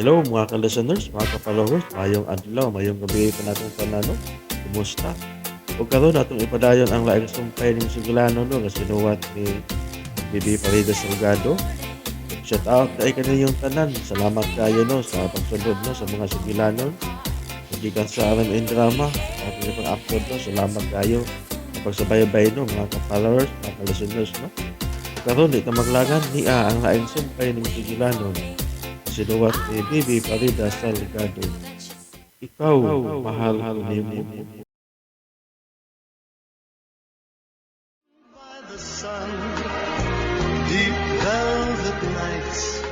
Hello mga ka-listeners, mga ka-followers, mayong adlaw, mayong gabi pa natong panano. Kumusta? Ug karon atong ipadayon ang laing sumpay ning Sugilano, no, nga sinuwat ni Bibi Farida Salgado. Shout out kay kaninyong tanan. Salamat kayo, no, sa pagsunod, no, sa mga Sugilanon. Gikan sa RMN Drama at ipang upload, no. Salamat kayo sa pagsubaybay, no, mga ka-followers, mga ka-listeners, no. Karon di ta maglagan, nia ang laing sumpay ning Sugilanon. Sinuwat ni Bibi Farida Salgado. Ikaw, mahal ko nimo. By the sun, deep velvet nights.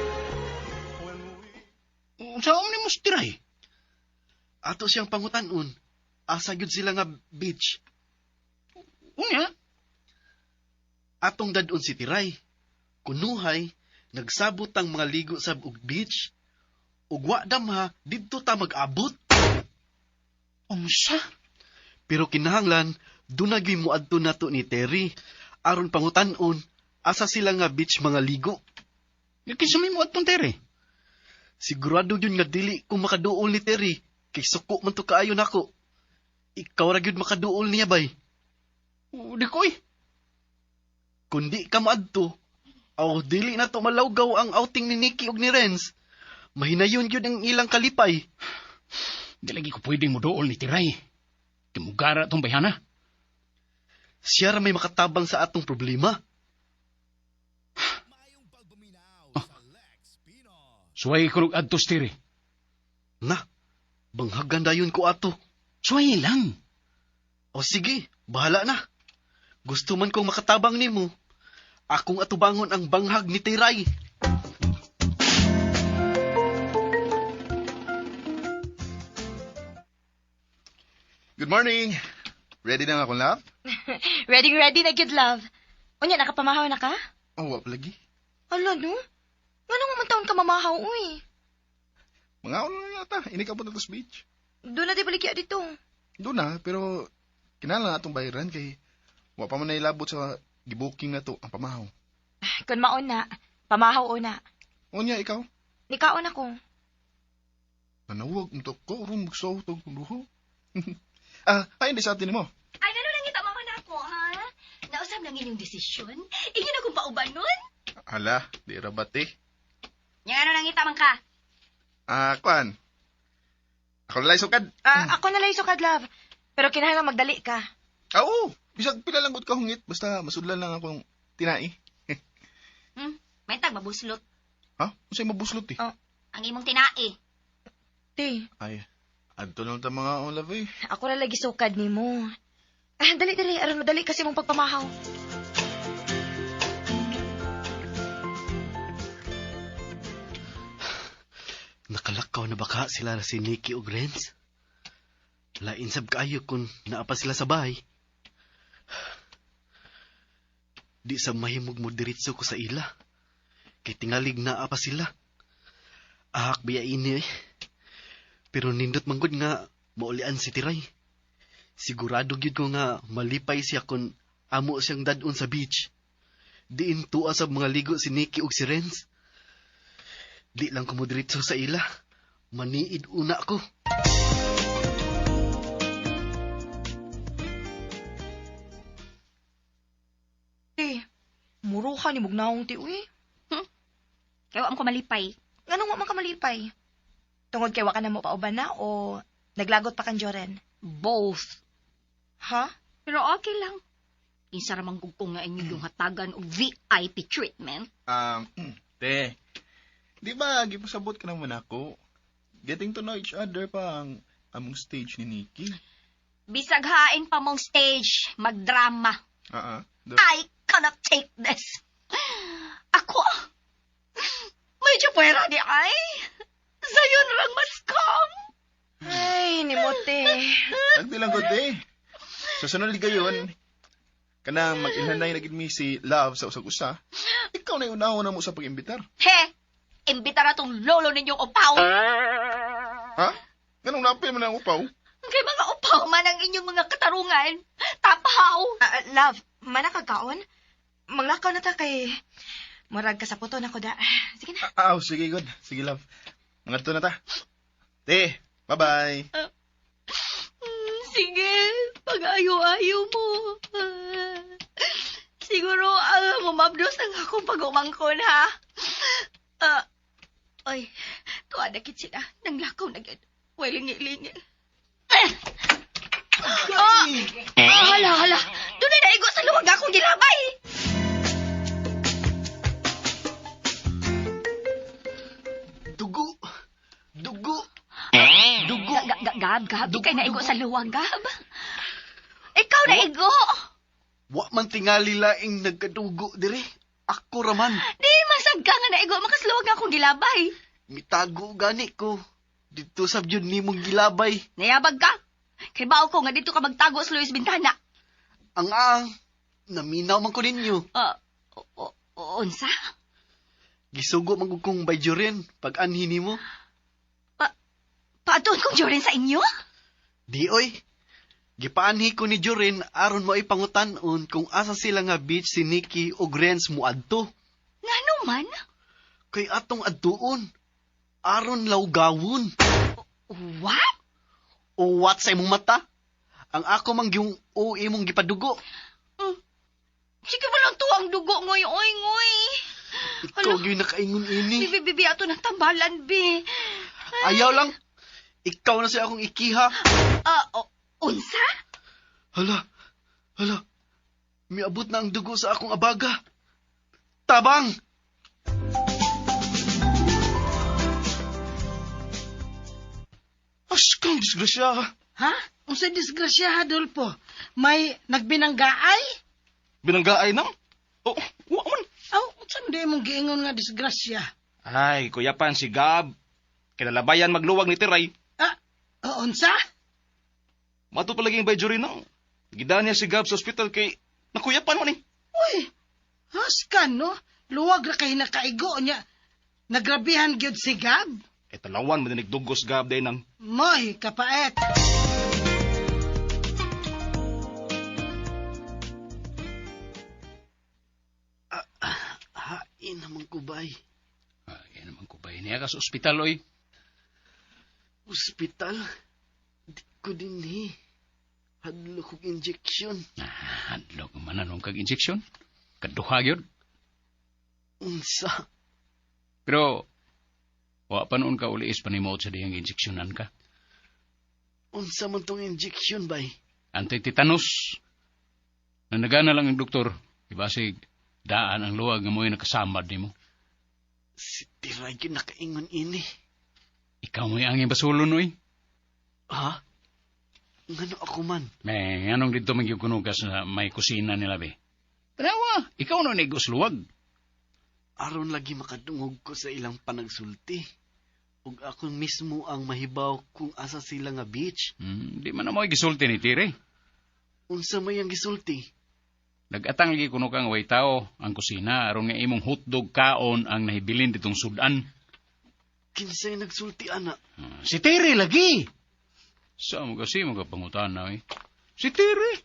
When we Unsa man nimo si Tiray? Ato siyang pangutanon. Asa gyud sila nga beach. Unya, Atong dadon si Tiray. Kunuhay, nagsabot ang mga ligo sa ug beach. Ug wa damha didto ta mag-abot. Unsa? Pero kinahanglan dunay gyud moadto nato ni Terry aron pangutanon asa sila nga beach mga ligo. Kinsa may mo atong Tere? Sigurado gyud nga dili ko makaduol ni Terry kay suko man to kaayo nako. Ikaw ra gyud makaduol niya, bay. O, di ko eh. Kundi ka moadto, aw dili na to malawgaw ang outing ni Nikki ug ni Renz. Mahinayon gyud ang ilang kalipay. Di lagi ko pwedeng moduol ni Tiray. Kimugara tong bayhana. Siya ra may makatabang sa atong problema. Suway ko nog adto si Tere. Na, banghagan dayon ko ato. Suway lang. O sige, bahala na. Gusto man kong makatabang nimo. Akong atubangon ang banghag ni Tiray. Good morning! Ready na nga akong love? Ready, ready na good love. Unya, nakapamahaw na ka? Oh, wa pa lagi. Ala, no? Ngano man taon ka mamahaw, uy? Mga ano na yata, inikabot na to sa beach. Doon na di baligya dito. Doon na, pero kinahanglan na atong bayaran kay wa pa man nailabot sa gibuking na to ang pamahaw. Kun maon na, pamahaw o na. Unya, ikaw? Nikaon ako. Nanawag mo to ko, ron magsaw to kung duho. Ay, hindi sa atin mo. Ay, ano lang ita, mama na ako, ha? Nausap lang inyong desisyon. Inyo na kong pauban nun. Hala, di rabate. Yang ano lang ita, man ka? Kwan. Ako lalay sukad. Ah, ako na lang sukad, love. Pero kinahanglan magdali ka. Oo, bisag pila lang gud ka hungit, basta masudlan lang akong tinai. May tag mabuslot. Ha? Unsay mabuslot eh? Oh. Ang imong tinae. Te, Ay, adto lang ta mga on love eh. ako na lagi sukad nimo. Ah, dali, dali. Aron madali kasi mong pagpamahaw. Nakalakaw na baka sila si Nikki ug Renz? Lain sab kaayo kung naa pa sila sa bahay. Di sa mahimog mo diretso ko sa ila. Kay tingalig naa pa sila. Ahak biya ini eh. Pero nindot manggod nga maulian si Tiray. Sigurado gyud ko nga malipay siya kung amo siyang dadon sa beach. Diin tuwa sa mga ligo si Nikki ug si Renz. Di lang ko mo diretso sa ila. Maniid una ko. Te, muro ka ni mugnaong ti, uy. Kaya wa ko malipay. Nganong wa man ka malipay? Tungod kay wa ka na mo pauban na o naglagot pa kang Joren? Both. Ha? Pero okay lang. Kinsa ra man gud ko nga inyo yung hatagan og VIP treatment. Te, di ba, gipasabot ka naman ako? Getting to know each other pa ang among stage ni Nikki. Bisag hain pa mong stage, magdrama. Ah, ah. I cannot take this. Ako, medyo pwera di ay. Sayon rang mascom. Ay, nimo te. Nagdi lang ko, te. Sa sunod gayon, kanang mag-ilhanay na gid mi si Love sa usag-usa, ikaw na yung unahon na mo sa pag-imbitar. He, imbita na tong lolo ninyong upaw. Ha? Ganong napil man ang upaw? Kay mga upaw man ang inyong mga katarungan. Tapaw. Ah, love, manakagkaon? Maglakaw na ta kay murag kasaputon ako da. Sige na. Ah, oh, sige, good. Sige, Love. Mangadto na ta. Te, bye-bye. Sige, pag-ayo-ayo mo. Siguro, mumabdos ang akong pag-umangkon, ha? Oy, tuwa na kit sila. Nanglakaw na gid. Walingi-lingi. Ah! Ah, hala, hala. Doon na naigo sa luwag akong gilabay. Dugo! Dugo! Dugo! Gab, Gab, di kay naigo sa luwag, Gab. Ikaw naigo. Wa man tingali laing nagkadugo dire. Ako raman. Di masag ka nga naigo makasluwag akong gilabay. Mitago gani ko. Dito sa gyud nimong gilabay. Nayabag ka. Kay bao ko nga dito ka magtago sa Luis Bintana. Ang ang naminaw man ko ninyo. Unsa? Gisugo man gud kong bayjurin pag anhi nimo. Paatuon kong jurin sa inyo? Di oy. Gipaanhi ko ni Joren aron mo ipangutan-on kung asa sila nga beach si Nikki o Renz muadto. Ngano man? Kay atong adtuon. Aron lawgawon. What? O what sa imong mata? Ang ako man gyung o imong gipadugo. Sige ba lang tuwang dugo ngoy oy ngoy. Ikaw gyud nakaingon ini. Bibi bibi ato ng tambalan bi. Ayaw lang. Ikaw na siya akong ikiha. Unsa? Hala, hala. Miabot na ang dugo sa akong abaga. Tabang! Askang disgrasya ka. Ha? Unsa disgrasya, Adolfo? May nagbinanggaay? Binanggaay nang? Oh, wa man. Aw, unsa man di imong giingon nga disgrasya? Ay, kuyapan si Gab. Kinalabayan magluwag ni Tiray. Ah, o, unsa? Mato palagi yung bayjurin nang. Gidaan niya si Gab sa ospital kay nakuyapan man eh. Uy, haskan no? Luwag ra kay nakaigo niya. Nagrabihan gyud si Gab. Eh, talawan man nagdugos Gab day nang. Moy, kapaet. Hain naman ko bay. Ay, naman ko ba niya ka sa ospital, oy. Ospital? Di ko din eh. Hadlo kong injection. Hadlok man anong kag injection. Kaduha gyud. Unsa? Pero wa pa noon ka uliis panimuot sa diyang injeksyonan ka. Unsa man tong injection bay? Anti-tetanus. Nanagana lang ang doktor. Ibasig, daan ang luwag nga mo'y nakasamad nimo. Si Tiray gyud nakaingon ini. Ikaw mo'y angin basulon, oy. Ha? Ngano ako man? May anong dito magyukuno ka sa may kusina nila, be? Tanawa, ikaw no negos luwag. Aron lagi makadungog ko sa ilang panagsulti. Ug ako mismo ang mahibaw kung asa sila nga beach. Di man na mo'y gisulti ni Tire. Unsa may ang gisulti? Nagatang lagi kuno kang way tao ang kusina aron nga imong hotdog kaon ang nahibilin ditong sudan. Kinsay nagsulti ana? Si Tere lagi. Sa mo kasi mga pangutan na eh. Si Tere.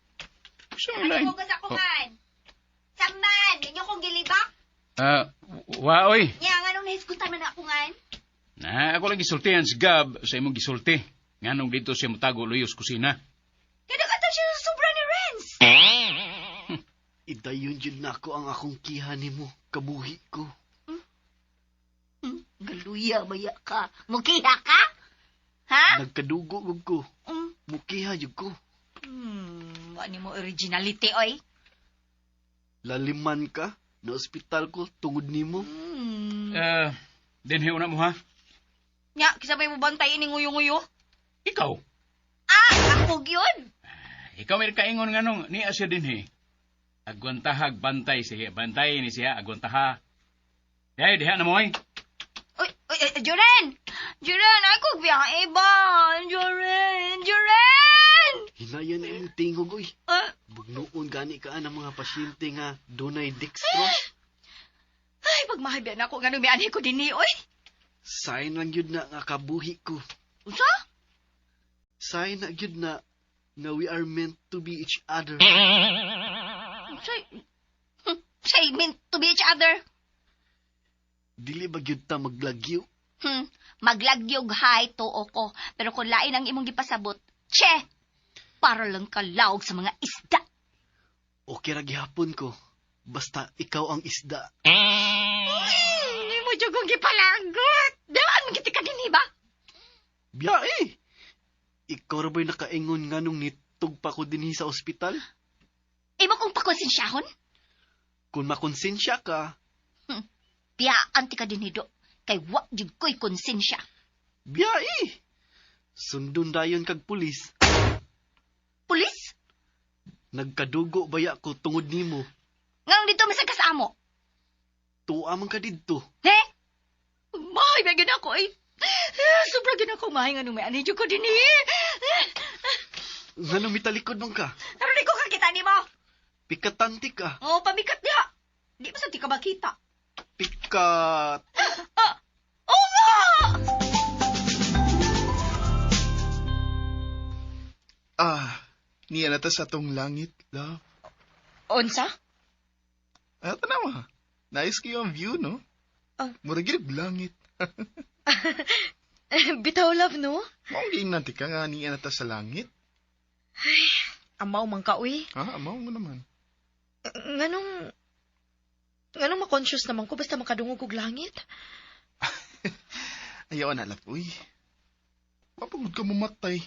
Sa mo lain. Ano sa kuman? Saman, ninyo kong gilibak? Wa oy. Nya, nga nung nahisgutan man ako ngan? Na ako lang gisultihan si Gab sa imong gisulti. Nganong dito siya motago luyos kusina. Kada ka siya sa sobra ni Renz. Idayon jud nako ang akong kiha nimo, kabuhi ko. Galuya baya ka. Mukiha ka? Ha? Nagkadugo gud ko. Mukiha jud ko. Wa nimo originality oy. Laliman ka na ospital ko tungod nimo. Dinhi una mo ha. Nya, kinsa may mobantay ini nguyo-nguyo? Ikaw. Ah, ako gyud. Ikaw may kaingon nganong niya siya dinhi. Agwantahag bantay siya. Bantay ni siya agwantaha. Dahil diha na mo ay. Uy, uy, uy, Joren! Joren, ay ko biyahe ba? Joren! Joren! Hinayan na imong tingog oy. Bugnuon gani ka ang mga pasyente nga dunay dextrose. Ay, pagmahabian ako nga mianhi ko dinhi oy. Sign lang gyud na nga kabuhi ko. Unsa? Sign na gyud na nga we are meant to be each other. Unsay? Say meant to be each other. Dili ba gyud ta maglagyo? Maglagyog hay tuo ko, pero kung lain ang imong gipasabot, che! Para lang kalawag sa mga isda. Okay ra gihapon ko. Basta ikaw ang isda. Hindi mo jud kong gipalagot. Daan giti ka dinhi ba? Biyae! Ikaw ra ba'y nakaingon nga nung nitug pa ko dinhi sa ospital? Imo kong pakonsensyahon? Kung makonsensya ka, Biyaan ti ka dinhi do. Kay wa jud ko'y konsensya. biyae! Sundon dayon kag pulis. Pulis? Nagkadugo baya ko tungod nimo. Nganong dito masag ka sa amo? Tuwa man ka didto. He? Mahay ba gid ako eh. Sobra gid ako mahay nga nung may anidyo ko dinhi. Ngano mitalikod man ka? Aron di ko kakita nimo. Pikatante ka. Oh, pamikat niya. Di ba sa ti ka makita? Pikat. Ah, oo nga! Ah, niya na ta sa atong langit, love. Unsa? Ah, tanawa. Nice kayo ang view, no? Ah. Mura gid langit. Bitaw love no? Maong giingnan ti ka nga niya na ta sa langit. Amaw man ka uy. Ha, amaw mo naman. Nganong ma-conscious naman ko basta makadungog og langit? Ayaw na, love, uy. Mapagod ka mamatay.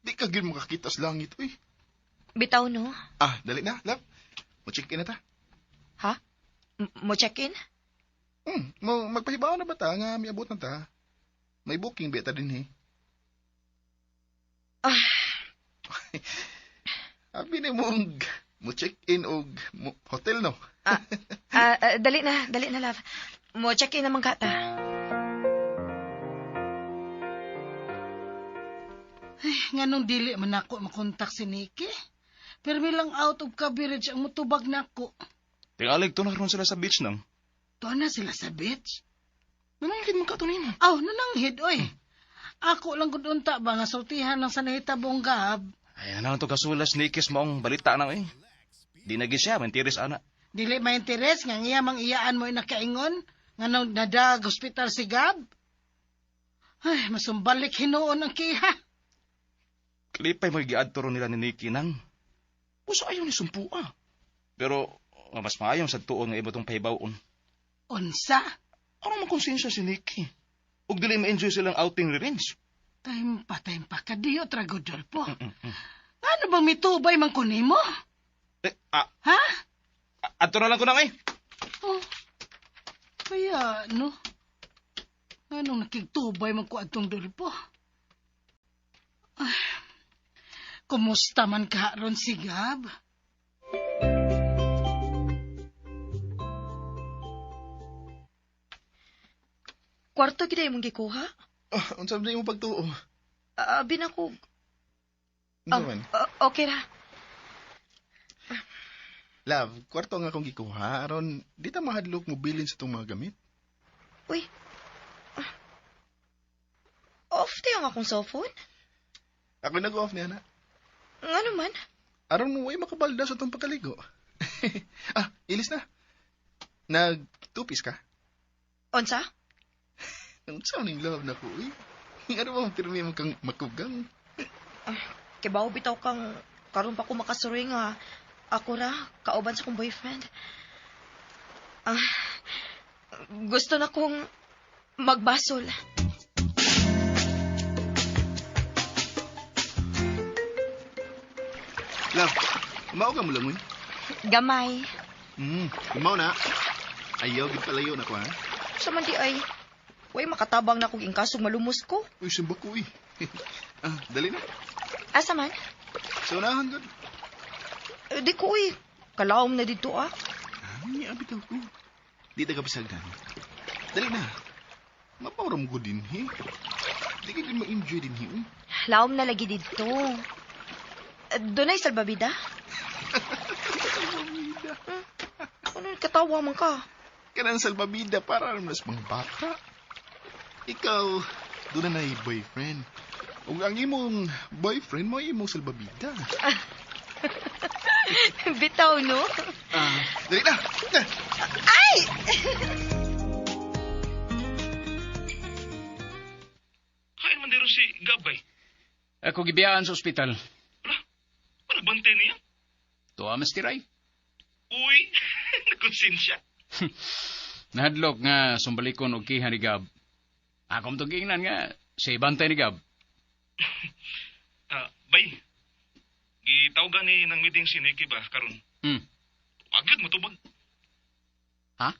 Di ka gid makakita sa langit, uy. Bitaw no? Ah, dali na, love. Mo-check in na ta. Ha? Mo check-in? Mo magpahibaw na ba ta nga miabot na ta? May booking ba ta din eh? Ah. Abi ni mong mo check in og hotel no. Dali na love. Mo check-in naman ka ta. Ay, nganong dili man ako makontak si Nikki. Pero lang out of coverage ang mutubag nako. Tingalig to na karon sila sa beach nang. Tuwa na sila sa beach. Nanangkid man ka to nimo. Aw, nananghid, oy. Ako lang gud unta ba nga sultihan lang sa nahitabong Gab. Ay, ano to kasulas ni Kis maong balita na eh. Di na siya, mentiris ana. Dili ma-interes nga iya mang iyaan mo nakaingon nga nang nadag hospital si Gab. Ay, masumbalik hinuon ang kiha. Klipay mo giadto ron nila ni Nikki nang. Usa ayo ni sumpua. Pero mas maayo sa tuon nga ibo tong pahibawon. Unsa? Ano man konsensya si Nikki? Ug dili ma-enjoy silang outing ni Renz. Time pa, kadiyo tragodol po. Ano bang mitubay man kunimo? Eh, Ha? Adto na lang ko nang eh. Oh. Kaya, no? Anong nakigtubay man ko atong dulpo? Ay, kumusta man ka ron si Gab? Kwarto gid imong gikuha? Ah, unsa man imong pagtuo? Abi na ko. Unsa man? Okay ra. Love, kwarto nga akong gikuha aron di ta mahadlok mo bilin sa itong mga gamit. Uy. Off tayo ang akong cellphone. Ako nag-off niya na. Ngano man? Aron mo way makabalda sa itong pagkaligo. Ah, ilis na. Nag-two-piece ka? Unsa? Unsa man yung love na ko, uy? Ano ba ang pirmi mo kang makugang? Kay bawo bitaw kang karon pa ko makasuroy nga ako ra kauban sa akong boyfriend. Ah, gusto na kong magbasol. Love, mao ka mo lang, uy. Gamay. Mao na. Ayaw, gid palayo na ko, ha? Sa man di ay. Way makatabang na kog ingkasog malumos ko. Uy, sumba ko, uy. Ah, dali na. Asa man? Sa unahan, gud. Di ko, uy. Kalawom na dito, ah. Ay, abitaw ko. Di ta kapasagdan. Dali na. Mapawram ko din, he. Di ka din ma-enjoy din, he. Uy. Lawom na lagi dito. Dunay salbabida? Salbabida. Ano katawa man ka? Kanang salbabida para naman sa mga bata. Ikaw, doon na na boyfriend. Ug ang imong boyfriend mo imong salbabida. Bitaw, no? Ah, dali na. Ay! karon si Gabay? Ako gibiyaan sa ospital. Wala, nagbantay niya? Tuwa mas tiray. Uy, nagkonsensya. Nahadlok nga sumbalikon og kiha ni Gab. Ako mong giingnan nga si bantay ni Gab. Ah, bay. Gitawgan ni ng meeting si Nikki ba karon? Hmm. Agad motubag. Ha?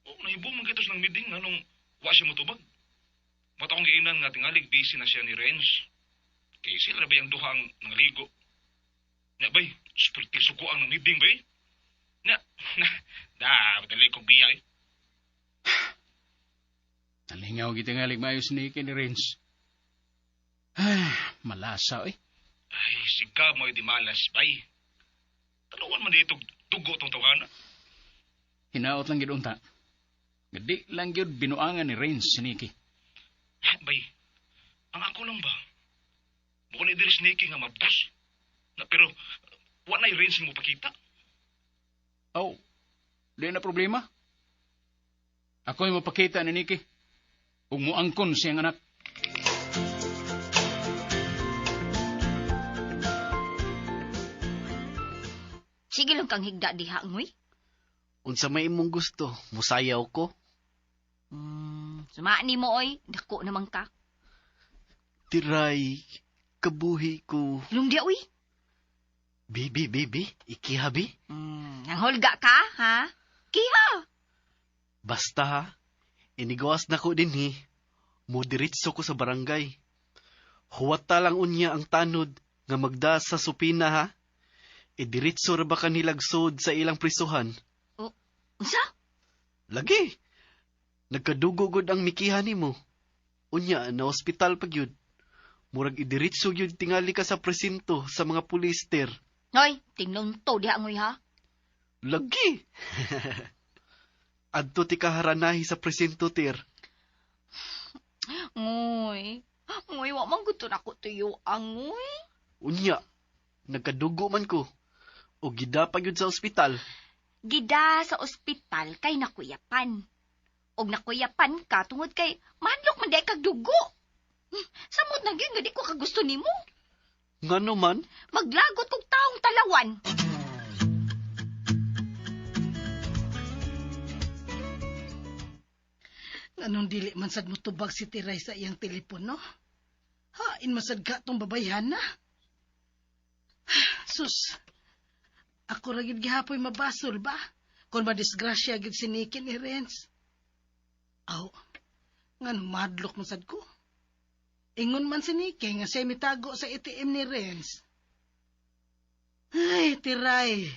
Oh, nahibo man kitos ng meeting anong wa siya motubag. Mata akong giingnan nga tingalig busy na siya ni Renz. Kay sila na ba yung duha ang nangaligo. Nya bay, spirti suko ang ng meeting bay. Nya, na, da, madali kong biya eh. Nalingaw gitingalig maayo si Nikki ni Renz. Ay, malasa eh. Ay, siga mo di malas, bay. Talawan man dito dugo tong tawhana. Hinaot lang gid unta. Gadi lang gyud binuangan ni Renz si Nikki. Bay, ang ako lang ba? Bukod ni diri si Nikki nga mabdos. Na, pero, wa na'y range nga mopakita. Oh, di na problema. Ako'y mapakita ni Nikki. Ug muangkon siyang anak. Sige lang kang higda diha, ngoy. Unsa may imong gusto, musayaw ko. Suma ni mo, oy. Dako naman ka. Tiray, kabuhi ko. Lungdi, uy. Bibi, bibi, ikiha bi. Nanghulga ka, ha? Kiha! Basta ha, inigawas na ko din hi. Mudiritso ko sa barangay. Huwata lang unya ang tanod nga magda sa supina ha. Idiritso ra ba kanilagsod sa ilang prisuhan? Unsa? Lagi. Nagkadugo gud ang mikiha nimo. Unya na ospital pa gyud. Murag idiritso gyud tingali ka sa presinto sa mga pulis ter. Hoy, tingnunto diha ngoy ha. Lagi. Adto ti kaharanahi sa presinto ter. Ngoy. Ngoy, wa man gud to nako tuyo ang ngoy. Unya, nagkadugo man ko. O gida pa gyud sa ospital. Gida sa ospital kay nakuyapan. Og nakuyapan ka tungod kay madlok man di kag dugo. Samot na gyud nga di ko kagusto nimo. Ngano man? Maglagot kog taong talawan. Anong dili man sad mo tubag si Tiray sa iyang telepono? Hain man sad ka tong babayhan na. Sus, ako ra gyud gihapoy mabasol ba? Kung madisgrasya gyud si Nikki ni Renz. Aw, nganong madlok man sad ko? Ingon man si Nikki nga siya mitago sa ATM ni Renz. Ay, Tiray,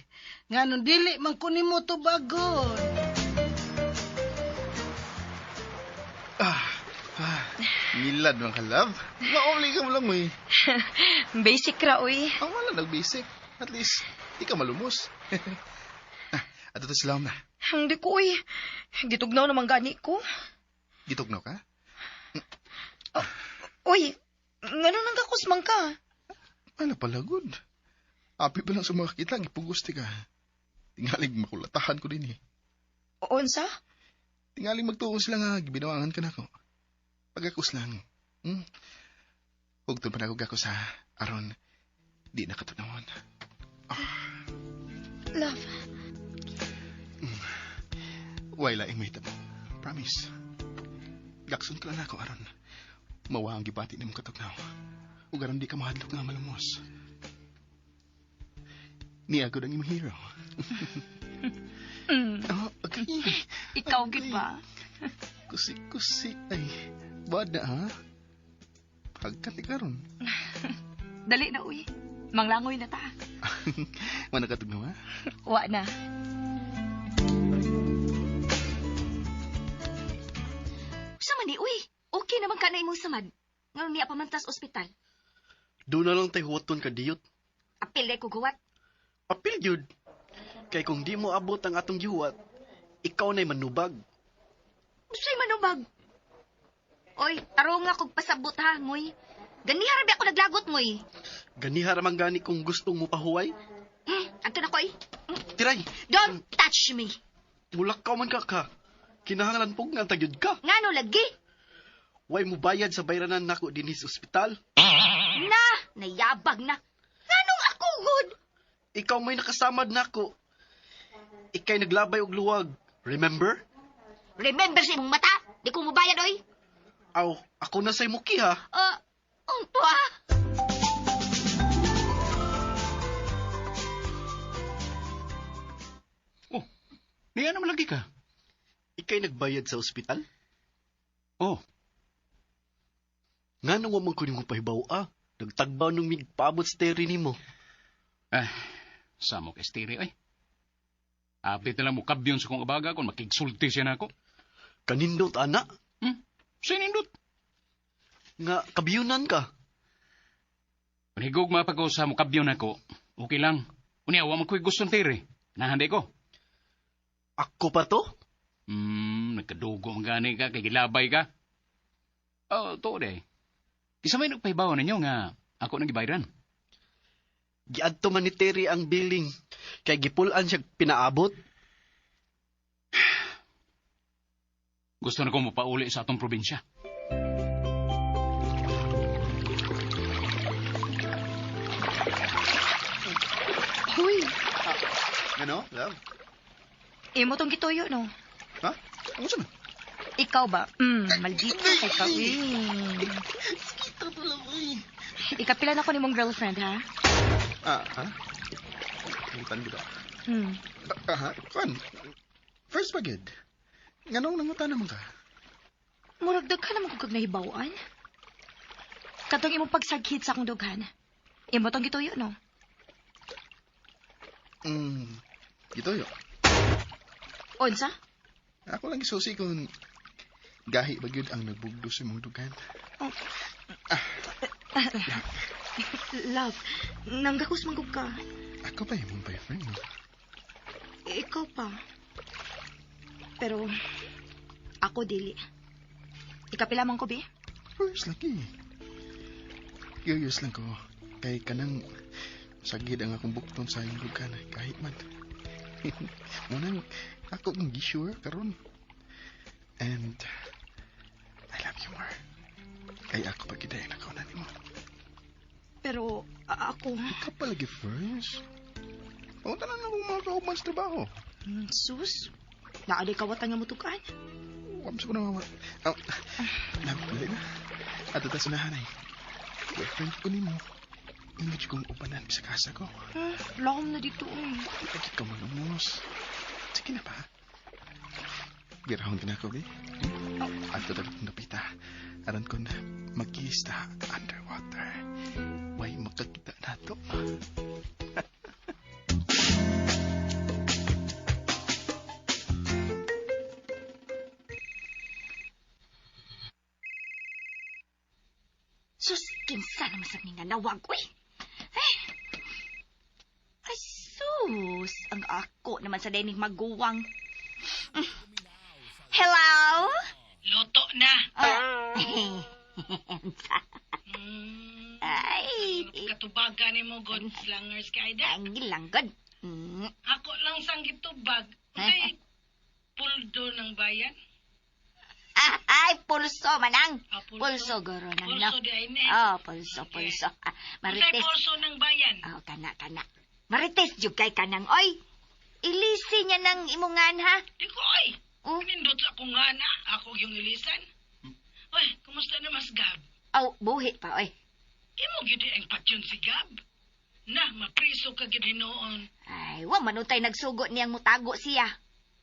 nganong dili man ko nimo tubagon. Ngilad man ka, love. Mauli ka mo lang, uy. Basic ra, uy. Ang wala nag-basic. At least, di ka malumos. At ito sila na. Hindi ko, uy. Gitugnaw naman gani ko. Gitugnaw ka? Uy, ngano nang gakusmang ka? Ano pala, good. Api pa lang sa mga kita, gipugusti ka. Tingalig makulatahan ko din eh. Unsa? Tingalig magtuo sila nga, gibinawangan ka na ko. Pagkakos lang. Huwag pa na ako sa aron. Di na katunawon. Love. Way laing may tabo. Promise. Gakson ka lang ako aron. Mawa ang gibati ni mong katugnaw. Ug aron di ka mahadlok nga malumos. Niya gud ang imong hero. Oh, okay. Ikaw gid ba? Kusi-kusi. Ay, bada ha? Pagkat ni karon. Dali na uy. Manglangoy na ta. Mana katugnaw ha? Wa na. Sa man ni uy. Okay naman ka na imong samad. Ngano niya pamantas ospital. Doon na lang tayo huwaton ka diyot. Apil ko guwat. Apil yun. Kay kung di mo abot ang atong gihuwat, ikaw na'y manubag. Unsay manubag? Oy, tarong nga kog pasabot ha, ngoy. Ganiha ra ba ako naglagot, ngoy. Ganiha ra man gani kung gustong mo pahuway. Anto na ko eh. Tiray, Don't touch me. mulakaw man ka ka. Kinahanglan pug nga tagyod ka. Ngano lagi? Way mo bayad sa bayranan nako dinhi sa ospital. Na, nayabag na. Nganong ako gud? Ikaw may nakasamad nako. Ikay naglabay og luwag. Remember? Remember sa imong mata, di ko mobayad oy. Aw, ako na say muki ha. Unto ah. Oh, niya naman lagi ka. Ikay nagbayad sa ospital? Oh, Nganong wa man ko nimo pahibaw ah. Nagtagbaw nung migpaabot sa Terry nimo. ah, samok estiri oy. Apit na lang mo kabyon sa kong abaga kung makigsulti siya nako. Kanindot ana Sinindot. nga kabiyunan ka. Panigugma pa ko sa mukabyon nako. Okay lang. Unya, wa man ko'y gustong tiri. Nahandi ko. Ako pa to? Nagkadugo man gani ka, kay gilabay ka. Oh, to day. Kisa may nagpahibaw ninyo nga ako nang gibayran. Giadto man ni Terry ang billing. Kay gipulan siya pinaabot. Gusto na ko mopauli sa atong probinsya. Huy, Ano, love? imo tong gituyo, no? Ha? Ano sa man? Ikaw ba? Maldito kay ka. Kita to lang, uy. Ikapila na ko ni mong girlfriend, ha? Ah, ha? Nangutan ko ba? Hmm. Aha, kuan. First pa gid. Nganong nangutan naman ka? Murag daghan naman kog kag nahibaw-an. Katong imong pagsaghid sa akong dughan. Imo tong gituyo, no? Gituyo. Unsa? Ako lang gisusi kung gahi ba gyud ang nagbugdo sa imong dughan. Oh. Love, nanggakos man gud ka. Ako pa imong boyfriend, no? Ikaw pa. Pero, ako dili. Ikapila man ko, bi? First lagi. Curious lang ko. Kay kanang sagid ang akong bukton sa imong dughan kahit man. Munang ako kong gi-sure karon. And I love you more. Kay ako pa gid ay nakauna nimo. Pero, ako... Ikaw pa lagi first. Punta na lang akong mga kauban sa trabaho. Sus, naaday kawatan nga mutukan. Wam sa ko na mama. Oh, love, dali na. Ato ta sunahan ay. Boyfriend ko nimo. Ingit kong upanan sa kasa ko. Lahom na dito, eh. Lagi ka manumos. Sige na ba? Birahon ka na ako, eh. Ato ta kong napita. Aron ko na mag-kiss ta underwater. Way makakita na to. Sus, kinsa naman sa nga nawag, uy. Eh. Ay, sus, ang ako naman sa dining maguwang. Hello? Luto na. Ay, Katubagan ni mo, God slangers kay da. ang gilanggod. Ako lang sang gitubag. Unsay puldo ng bayan? Ay, pulso manang. Ah, pulso. Pulso, guro nang no. Pulso di ay ne. Oh, pulso, pulso. Ah, Unsay marites. pulso ng bayan? Oh, kana, kana. Marites jud kay kanang oy. Ilisi niya ng imungan ha. Di ko ay. Oh. Nindot sa akong nga na. Ako yung ilisan. Oy, kumusta na mas Gab? Aw, buhi pa oy. Imo gyud ang patyon si Gab. Na, mapriso ka gyud hinuon. Ay, wa manutay nagsugo niyang mutago siya.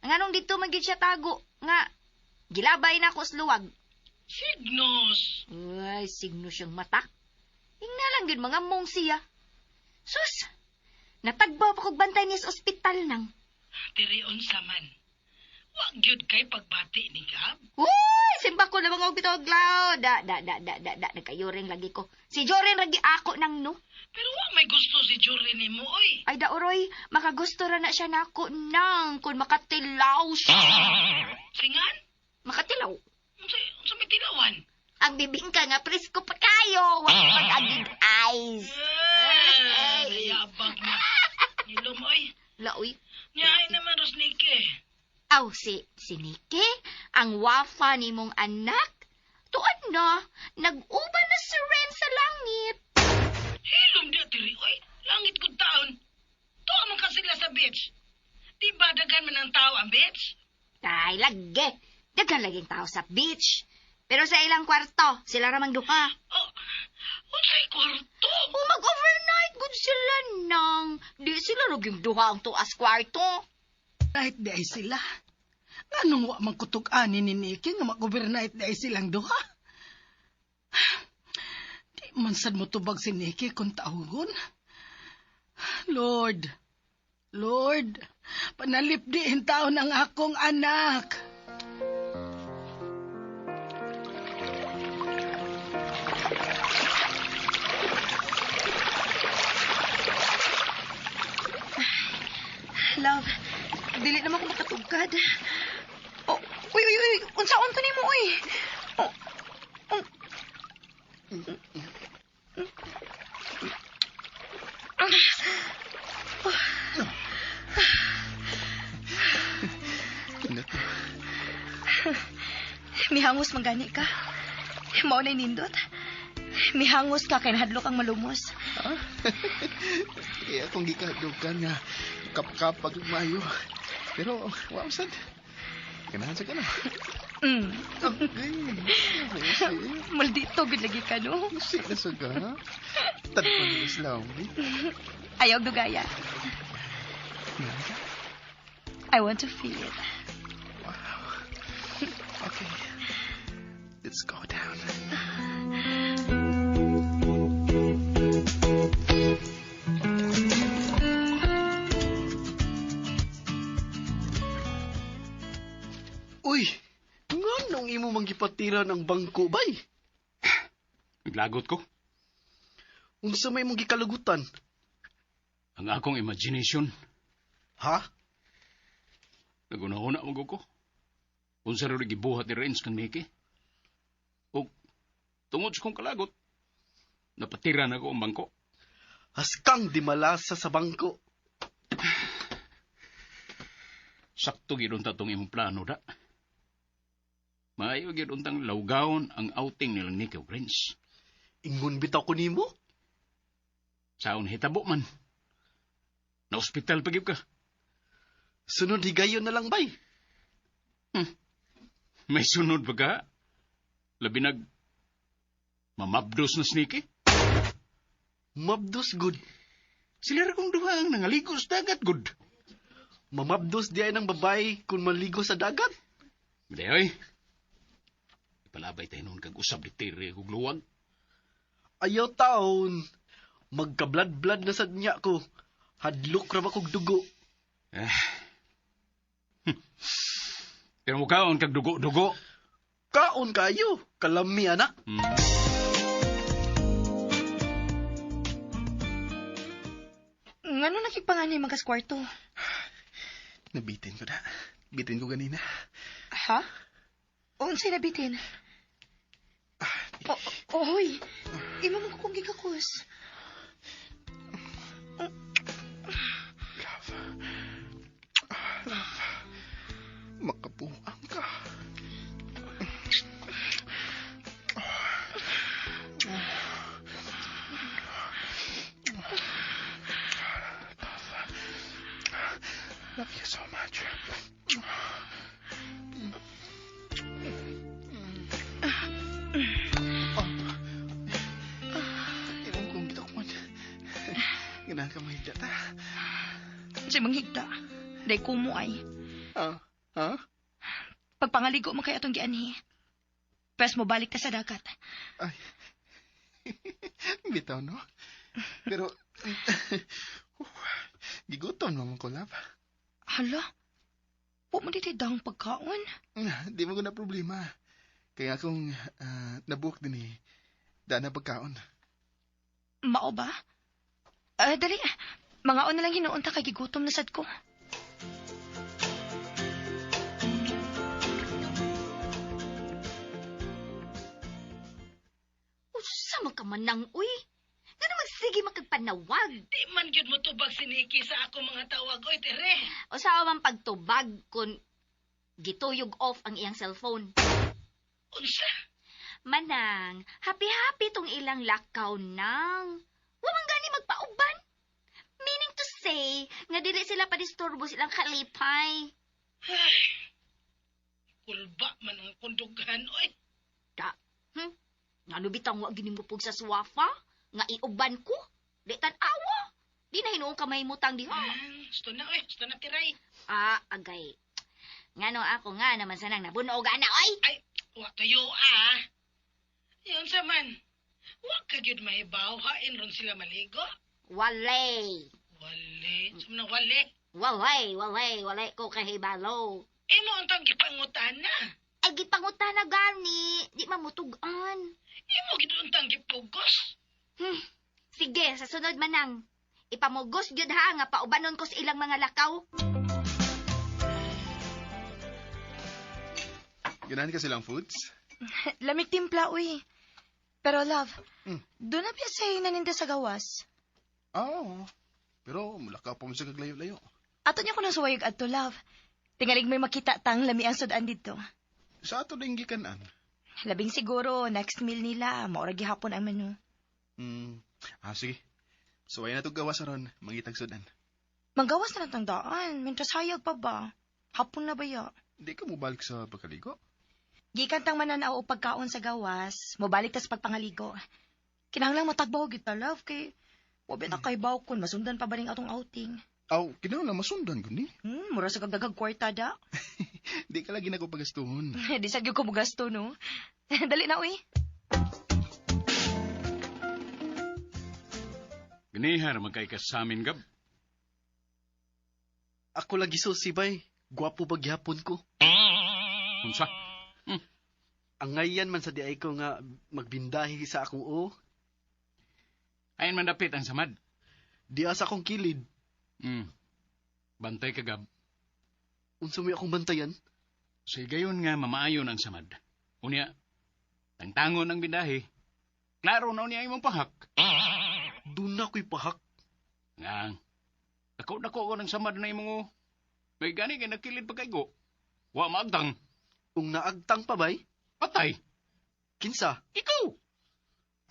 Nganong dito man gyud siya tago nga gilabay na ako sa luwag. Signos. Ay, signo siyang mata. Ingna lang gyud mga mong siya. Sus, natagbaw pa kog bantay niya sa ospital nang. Diri unsa man. Wa gyud kay pagbati ni Gab. Uy, simba ko na mga bitaw glaw. Da, da, da, da, da, da. Nagkayuring lagi ko. Si Joren lagi ako nang no. Pero wa may gusto si Jory nimo oy. Ay da, oroy, makagusto ra na siya nako nang kung makatilaw siya. Singan? Makatilaw. Unsa may tilawan? Ang bibingka nga presko pa kayo. Wa pag-agig eyes. Eh, nayabag na. Nilom oy. Laoy. Nyaay naman Rosnike. Aw, si Nikki, ang wafa ni mong anak. Tuan na, nag-uban na si Ren sa langit. Hilom di tiri, oy. Langit kong taon. Tuwa man ka sila sa beach. Di ba daghan man ang tao ang beach? Ay, lagi. Daghan laging tao sa beach. Pero sa ilang kwarto, sila ramang duha. Oh, unsay kwarto? O mag-overnight gud sila nang. Di sila naging duha ang tuas kwarto. Night di ay sila. Nganong wa man kutug-ani ni Nikki nga mag-overnight di ay silang duha? Di man sad mo tubag si Nikki kung tawgon. Lord, Lord, panalipdi taon ang akong anak. Love, dili naman ko makatugkad. Oh, uy, uy, uy, unsaon to nimo, uy? Oh, oh. Ano? Mihangos man gani ka. Mao na'y nindot. Mihangos ka kay nahadlok ang malumos. Eh, akong gikadugan nga kapkap pag maayo. Pero, wa sad. Ganahan sa ka na. Okay. Sige. Maldito gud lagi ka no. Sige na sa ka. Tadpon ni Islam. Ayaw dugaya. I want to feel it. Wow. Okay. Let's go down. Uy, nganong imo manggipatira ng bangko bay? Naglagot ko. Unsa may imong gikalugutan? Ang akong imagination. Ha? Naguna-una mo ko. Unsa rin gibuhat ni Renz kang Nikki. O, tungod sa kong kalagot, napatira na ko ang bangko. Haskang di malasa sa bangko. Sakto gid unta tong imong plano da. Maayo gid untang lawgawon ang outing nilang Nikki ug Renz. Ingon bitaw ko nimo? Saon hitabo man. Na ospital pa gyud ka. Sunod higayon na lang bay. May sunod ba ka? Labi nag mamabdos na si Nikki. Mabdos good. Sila ra kong duha ang nangaligo sa dagat good. Mamabdos di ay ng babae kung maligo sa dagat. Hindi, oy. Ipalabay tayo noon kag usab ni Terry ug luwag. Ayaw taon. Magkablad-blad na sad niya ko. Hadlok ra ba kog dugo. Pero mukaon kag dugo-dugo. Kaon kayo. Kalami anak. Ngano nakigpanganay magas kwarto? Nabitin ko na. Bitin ko ganina. Ha? Unsay nabitin? Oh, oh, hoy. Imo man ko kong gikakos. Love. Love. Makabuang ka. Love you so much. Oh. Imong kong gitakman. Ganahan ka mahigda ta. Unsay manghigda? Day kumo ay. Ah, ha? Pagpangaligo mo kay atong gianhi. Pwes mo balik ta sa dagat. Ay. Bitaw, no? Pero, gigutom naman ko, love. Hala? Wa mo dito'y dahong pagkaon. Di mo ko na problema. Kaya akong nabuok din eh. Daan na pagkaon. Mao ba? Dali. Mangaon na lang hinuon ta kay gigutom na sad ko. Usa man ka manang, uy. Nga naman sige makagpanawag. Di man gyud mo tubag si Nikki sa ako mga tawag, oy, tere. Usa man pagtubag kung gituyog off ang iyang cellphone. Unsa? Manang, happy-happy tong ilang lakaw nang. Wa man gani magpauban. Meaning to say, nga dili sila padisturbo silang kalipay. Ay, kulba man ang kundughan, oy. Da, Ngano bitang wa ginimupog sa swafa? Nga iuban ko? Di tan-awa. Di na hinuong kamay mutang diha. Ah, gusto na, oy. Gusto na, tiray. Ah, agay. Ngano ako nga naman sanang nabunog ana, oy. Ay, wa kayo, ah. Yun sa man. Wa ka gyud mahibaw, hain ron sila maligo. Walay. Wale, sa man wale. Walay, walay, walay ko kahibalo. Imo ang tang gipangutan na. Ay, gipangutan na gani. Di mamutugan. Imo gid untang gipugos. Sige, sa sunod manang. Ipamugos gyud ha nga paubanon ko sa ilang mga lakaw. Ganahan ka silang foods? Lamig timpla, uy. Pero love, Hmm. doon na biya sa'yo naninda sa gawas. Oo. Pero mulakaw pa mo sa kaglayo-layo. Ato niya ko nang suwayog adto, love. Tingalig may makita tang lami ang sudan dito. Sa ato na yung gikanan. Labing siguro, next meal nila, maura gihapon ang menu. Hmm. Ah, sige. So, na itong gawas ron, mangitag sudan. Manggawas na lang tang daan, mentras hayag pa ba? Hapon na ba ya? Di ka mo balik sa pagkaligo? Gikan tang mananaw o pagkaon sa gawas, mobalik tas pagpangaligo. Kinahanglang matagbaw gyud ta, love, kay wabi na kay kun masundan pa ba ning atong outing. Aw, kinahanglan masundan gud ni. Mura sa kagdagag kwarta da. Di ka lagi na ko pagastuhon. Di sa gyud ko mugasto, no? Dali na, uy. Ginihar magkay ka sa amin, Gab. Ako lagi susi bay. Gwapo ba gihapon ko? Unsa? Angayan man sa di ay ko nga magbindahi sa akong o. Ayon man dapit ang samad. Di sa akong kilid. Bantay ka, Gab. Unsa may akong bantayan? Sa higayon nga mamaayon ang samad. Unya, tangtangon ang bindahi. Klaro na unya imong pahak. Doon na ko'y pahak. Nga, dako-dako ko ng samad na imong o. May gani kay nakilid pa kay go. Wa maagtang. Kung naagtang pa bay, Patay. kinsa? Ikaw!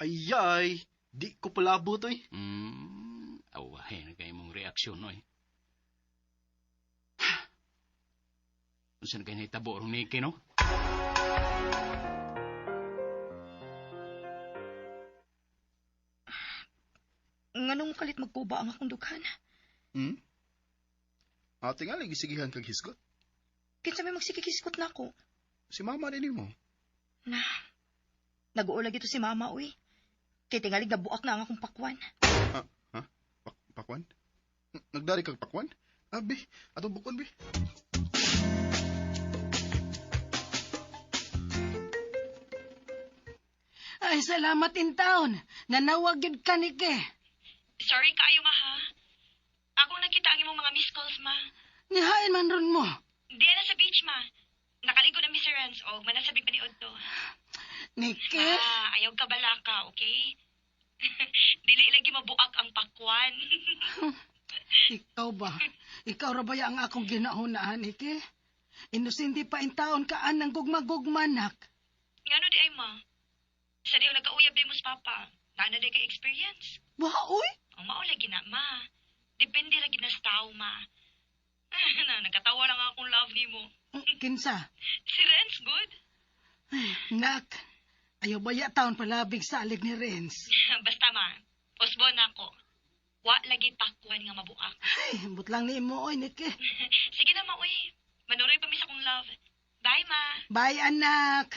Ayay, di ko palabot oy. Awahe na kay imong reaksyon, oy. Unsa na kay nahitabo rong Nikki, no? Nganong kalit magkuba ang akong dughan? Ate nga, lagi sigihan kag hisgot. Kinsa may magsikikiskot na ako? Si mama din mo. Na, nag-uulag ito si mama, uy. Kay tingalig nabuak na ang akong pakwan. Ah, ha? Pakwan? Nagdari kag pakwan? Ah, bi. Atong bukon, bi. Ay, salamat in town. Nanawag gyud ka ni ke. Sorry kaayo, ma, ha? Akong nakita ang imong mga missed calls, ma. Nihain man ron mo. Di na sa beach, ma. Nakaligo na mi si Renz og manasabing paniod to. Nikki? Ah, ayaw ka balaka, okay? Dili lagi mabuak ang pakwan. Ikaw ba? Ikaw ra ba ang akong ginahunahan, Nikki? Inosente pa in taon ka anang gugma-gugma, nak. Ngano di ay, ma? Sa di nagkauyab di mo sa papa. Naana di kay experience. Wa, uy! Ang mao lagi na, ma. Depende lagi na sa tao, ma. Na, nagkatawa lang akong love nimo. Kinsa? Si Renz, good. Nak, ayaw ba ya taon palabig sa alig ni Renz? Basta, ma. Usbon ako. Wa lagi pakwan nga mabuak. Ay, ambot lang ni mo, oy, Nikki. Sige na, ma, uy. Manuroy pa mi sa akong love. Bye, ma. Bye, anak.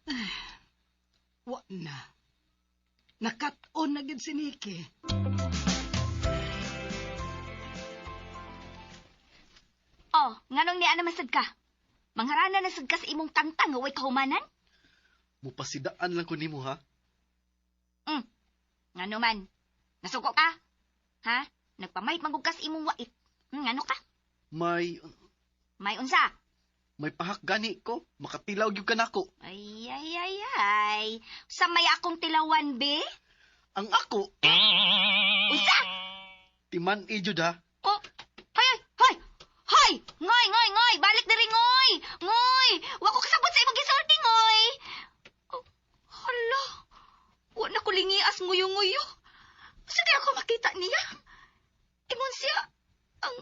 Ay, wa na. Nakat-on na gid si Nikki. Oh, nganong niya naman sad ka? Mangharana na sad ka sa imong tangtang nga way kahumanan? Mupasidaan lang ko nimo ha. Ngano man? Nasuko ka? Ha? Nagpamahit man gud ka sa imong wait. Ngano ka? May May unsa? may pahak gani ko, makatilaw gyud ka nako. Ay, ay, ay, ay. Sa may akong tilawan, be? Ang ako, Unsa? timan ijud ha. Oh, hay, ay, hay! Hay! Ngoy, ngoy, ngoy! Balik diri, ngoy! Ngoy! Wa ko kasabot sa imong gisulti, ngoy! Sige ako makita niya. Ingon siya, ang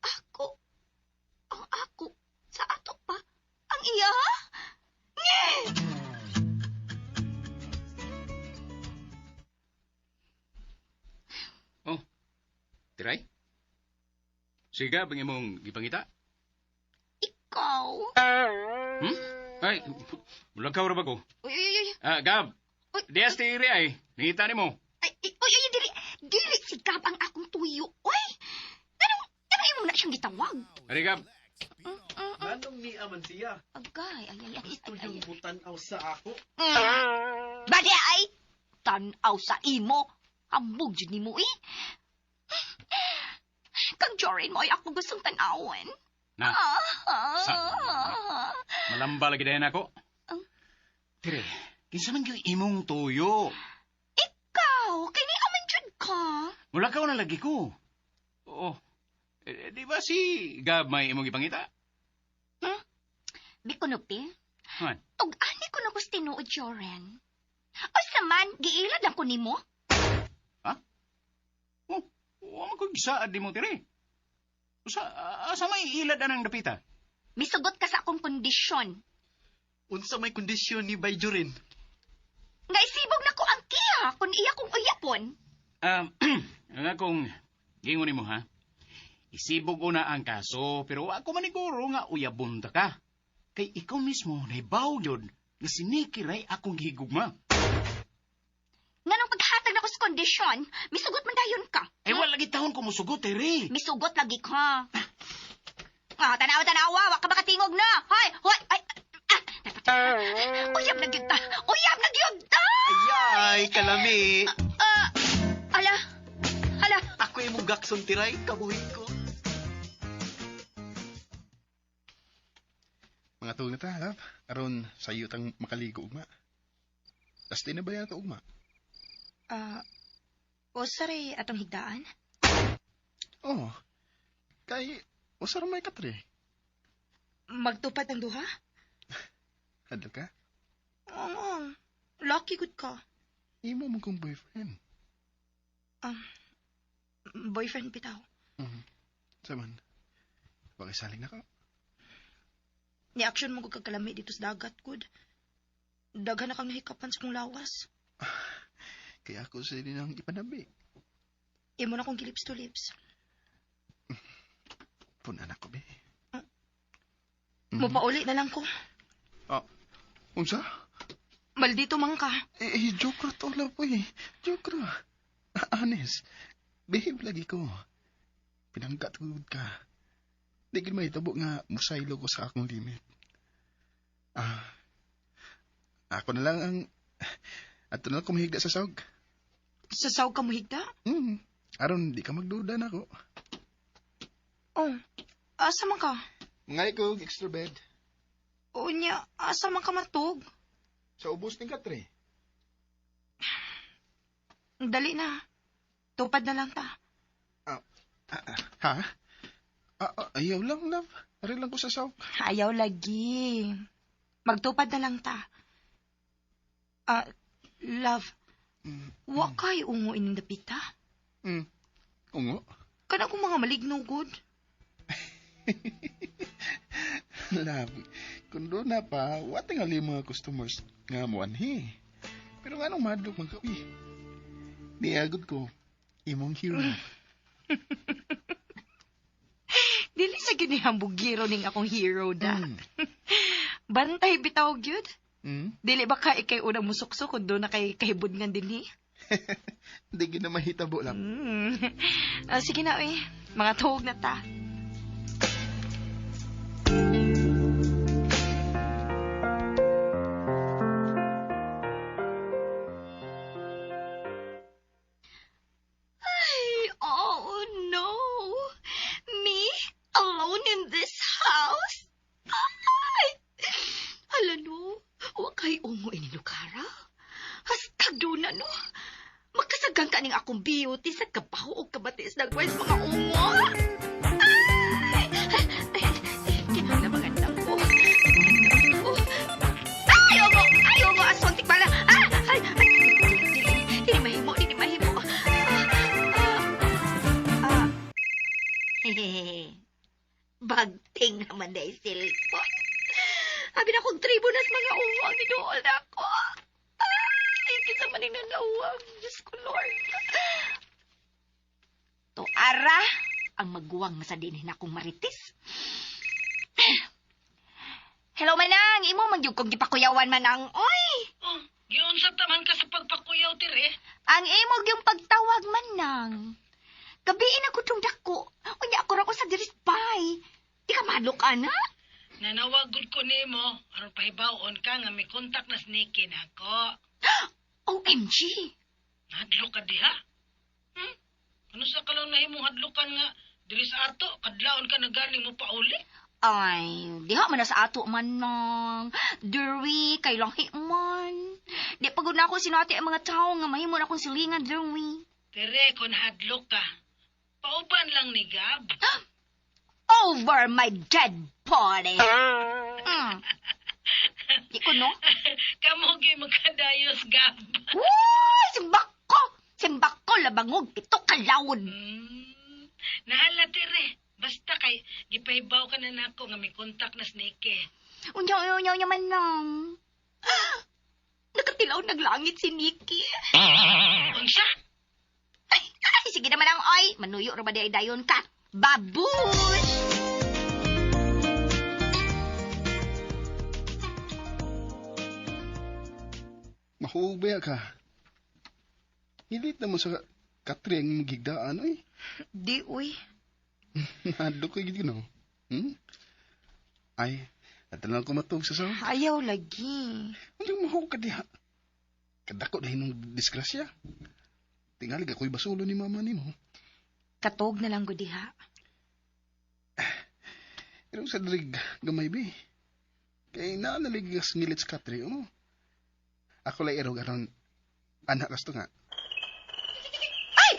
ako, ang ako, sa ato pa, ang iya? Nge! Oh, Tiray? Siga, bang imong gipangita? Ikaw? Ay, mulakaw ra ba ko? Uy, uy, uy, uy. Ah, Gab, Uy, dias ti iri ay. Nangita nimo. Ay, ay, uy, uy, dili, dili si Gab ang akong tuyo, uy. Anong, anong imo na siyang gitawag? Ari, Gab. Anong niya man siya? Agay, ay, ay, ay, Gusto ay, ay. yung butanaw sa ako. Bali ay, tanaw sa imo. Ambog jud nimo eh. Kang Jorin mo ay ako gustong tanawin. Na, Ah, Sa- malamba lagi dayon ako. Ang? Tire, kinsa man gyud imong tuyo? Ikaw, kay ni aman jud ka. Mulakaw na lagi ko. Oo. Eh, di ba si Gab may imong gipangita? Bikunupi, Man, tug-ani ko na kus tinuod, Joren. Asa man, giilad lang ko nimo. oh, wa man ko gisaad nimo tire. Usa asa may ilad anang dapita? Misugot ka sa akong kondisyon. Unsa may kondisyon ni Bayjurin? Nga isibog na ko ang kiya kung iya kong uyapon. Ang akong gingon nimo ha. Isibog una ang kaso, pero ako maniguro nga uyabon ta ka. Kay ikaw mismo nahibaw yun nga si Nikki Ray akong gihigugma. Nganong paghatag na ko sa kondisyon, misugot man dayon ka. Eh, wala lagi taon ko musugot, eh, Ray. Misugot lagi ka. Ah, tanawa, tanawa, wa ka makatingog na. Hoy, hoy, ay, ah, uyab na gyud ta. Uyab na gyud ta. Ayay, kalami. Ah, ala, ala. Ako imong gakson tiray, kabuhi ko. Mga tuog na ta, love. Aron, sayo tang makaligo ugma. Last day na ba yan ito ugma? Ah, usa ray atong higdaan? Oo. Oh, kay, usa ra may katre. Magtupad ang duha? Hadlo ka? Oo. Lucky good ka. Imo mo kong boyfriend. Boyfriend bitaw. Mm. Saman, pakisalig na ka. Ni-action mo ko kagkalami dito sa dagat, good. Daghan na kang nahikapan sa kong lawas. Kaya ako sa nang ipanabi. Imo na kong gilips to lips. Punan ako, be. Ah. Mupauli na lang ko. Unsa? Maldito man ka. Eh, eh, joke ra to, love, eh. Joke ra. Ah, honest. Behave lagi ko. Pinangkat ko ka. Di gid mahitabo nga musaylo ko sa akong limit. Ah, ako na lang ang... Ato na lang kumahigda sa sawg. Sa sawg ka mohigda? Mm. Aron, di ka magduda na ako. Oh, asa man ka? Ngay ko, extra bed. Unya, asa man ka matug? Sa ubos ni Katre. Dali na. Tupad na lang ta. Ah, ah, ha? Ah, ah, ayaw lang, love. Ari lang ko sa sawg. Ayaw lagi. Magtupad na lang ta. Ah, love, wa kay ungo ining dapita. Mm. Ungo? Kana kong mga maligno good. Love, kung doon na pa, wa tingali mga customers nga mo anhi. Pero nga nung madlok man ka, uy. Niagod ko, imong hero. Dili sa gyud ni hambugiro ning akong hero da. Mm. Bantay bitaw gyud. Mm? Dili ba ka ikay unang musuksok kung doon na kay kahibod nga dinhi? Di gid na mahitabo lang. Mm. Ah, sige na, eh. Mga tuhog na ta. Ay, oh no. Me alone in this house? Ay! Hala no, wa kay ungo ini Lukara. Hastag do na no. Makasagang ka ning akong beauty sa kabaho o kabatis na kwes mga ungo. Ay! Ay, ay, kinahanglan maganda ko. Maganda ko. Ay, ungo! Ay, ungo! Aswang tikbala! Ah! Ay, ay! Dili, dili mahimo, dili mahimo. Naman dahil cellphone. Abi na kong tribo nas mga ungo ang niduol na ako. Ay, kinsa man ning nanawag. Diyos ko, Lord. Tuara, ang maguwang nga sa dinhi na akong maritis. Hello, Manang. Imo man gyud kong gipakuyawan, Manang. Oy! Oh, giunsa taman ka sa pagpakuyaw, Tere? Ang imo gyung pagtawag, Manang. Gabiin ako tong dako. Unya ako ra ko sa diris bay. Di ka madlok, ana? Nanawag gud ko nimo aron pahibaw-on ka nga may kontak na si Nikki nako. OMG! Hadlok ka diha? Ano sa kalong nahimong hadlokan nga diri sa ato kadlawon ka na galing mo pauli? Ay, diha man na sa ato, Manang. Diri, kay lahi man. Di pagod na ako sinati ang mga tao nga mahimo na akong silingan, diri. Tere, kung hadlok ka, pauban lang ni Gab. Over my dead body. Di ko, no? Kamo gyud magkadayos, Gab. Uy, simbak ko! Simbak ko, labangog, pito kalawon. Nahala, Tere. Basta kay gipahibaw ka na nako nga may kontak na si Nikki. Unya, unya, unya, Manang. Nakatilaw naglangit si Nikki. Unsa? Ay, ay, sige naman ang oy. Manuyo ra ba di ay dayon ka? Babush! Mahuog ka? Hilit na mo sa katri ang gigdaan, oy. Di, uy. Nahadlok ko gid no. Ay, ato lang ko matug sa saw. Ayaw lagi. Ano mahuog ka diha? Kadako dahil nung disgrasya. Tingali ako'y basulo ni mama nimo. Katog na lang ko diha. Pero sa drig gamay bi. Kay naanaligas ngilit sa katri, oh. Ako lay erog aron anak kasto nga. Ay!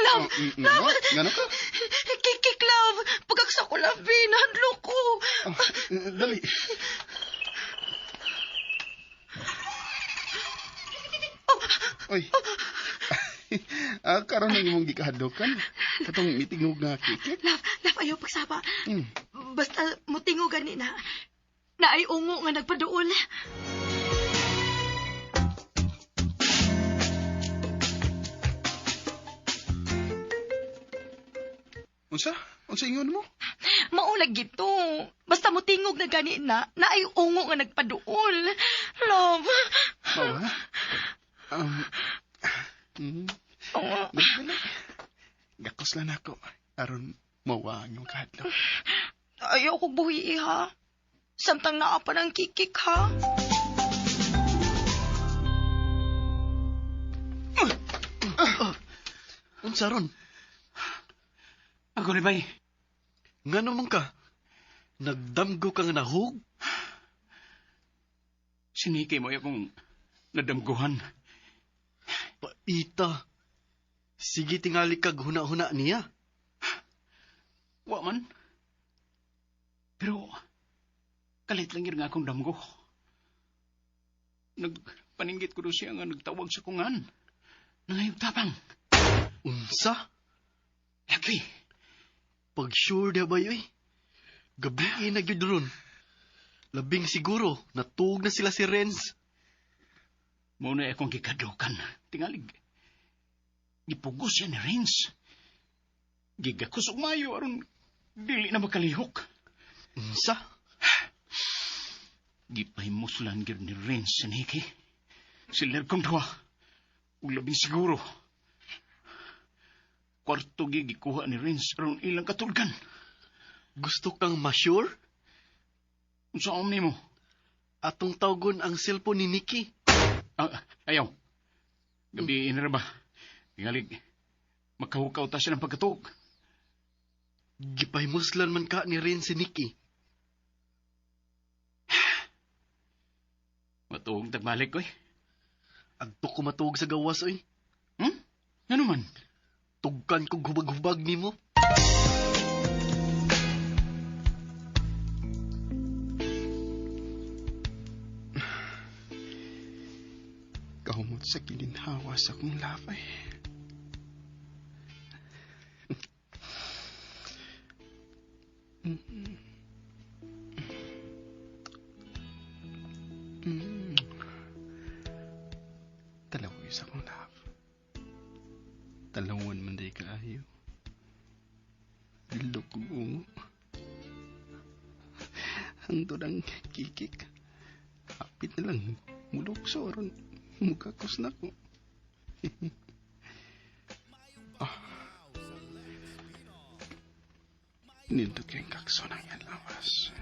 Love! Oh, love! Ngano ka? Kikik, love! Pagkaksa ko, love, nahadlok ko. Oh, dali. Oy. Karon ang imong gikahadlokan. Katong mitingog nga kikik. Love, love, ayaw pagsaba. Basta mutingog gani na. Naay ungo nga nagpaduol. Unsa? Unsa ingon mo? Maulag gito. Basta mutingog na gani na, naay ungo nga nagpaduol. Love. Mao ba? Dali. Gakos lang ako. Aron mawa ang iyong kahadlok. Ayaw kong buhi, ha? Samtang naa pa ng kikik, ha? Unsa ron? Ako ni bay. Ngano man ka? Nagdamgo ka nga nahug? Siniki mo akong nadamguhan. Paita. Sige tingali kag huna-huna niya. Wa man. Pero kalit lang yun nga akong damgo. Nagpaninggit ko doon siya nga nagtawag sa kungan. Nangayog tapang. Unsa? Lagi. Pag sure na ba yoy? Gabi na gyud ron. Labing siguro, natuog na sila si Renz. Muna akong gikadukan. Tingalig. Gipugos siya ni Renz. Gigakos og mayo aron dili na makalihok. Unsa? Gipahimuslan gyud ni Renz si Nikki. Sila kong duha. Ug labing siguro. Kwarto gikuha ni Renz aron ilang katulgan. Gusto kang ma-sure? Unsa om nimo? Atong tawgon ang cellphone ni Nikki. Ayaw. Gabi inira ba? Tingalig, makahukaw ta siya ng pagkatuog. Gipahimuslan man ka ni Renz si Nikki. Matuog tagbalik ko eh. Agto ko matuog sa gawas oy. Ngano man? Tugkan kog hubag-hubag nimo. Kahumot sa gininhawa sa akong lafay. Talaw sa akong love. Talawan man day kaayo. Dildok kong ungo. Hangtod ang kikik. Hapit na lang. Mulukso aron mukakos na ko. Ah. Nindot kayong kakso ng iyang lawas.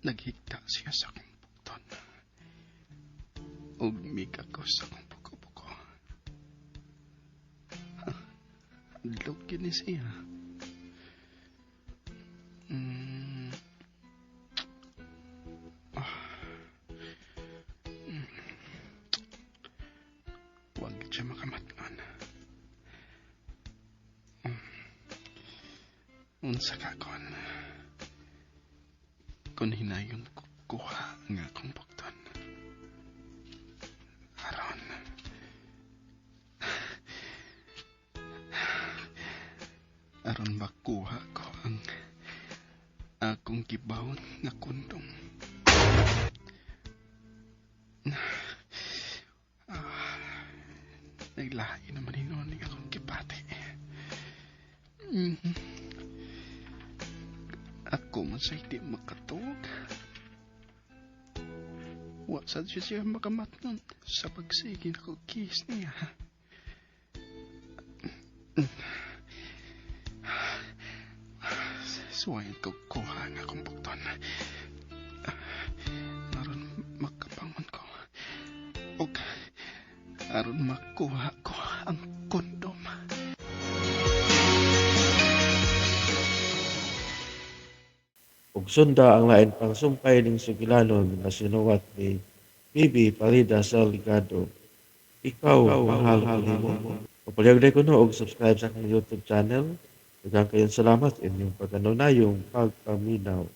Naghigta siya sa akong bukton. Ug mikakos sa akong buko-buko. Adlok yun ni siya. Ah. Huwag siya makamatngon. Unsa ka kon? Kung hinayon ko kuha ang akong bukton. Aron. Aron makuha ko ang akong gibawon nga kondom. Ah, naglahi naman hinuon ang akong kipati. Ako man sa hindi makatuog. Wa sad siya makamatnon sa pagsige na ko kiss niya. Suwayan ko kuha ang akong bukton. Aron makapangon ko. Og aron makuha ko ang kondom. Ug sunda ang lain pang sumpay ning sugilanon nga sinuwat ni Bibi Parida Salgado. Ikaw, mahal ko nimo. Papalyag ko no og subscribe sa akong YouTube channel. Daghang kayong salamat inyong pagkanunayong pagpaminaw.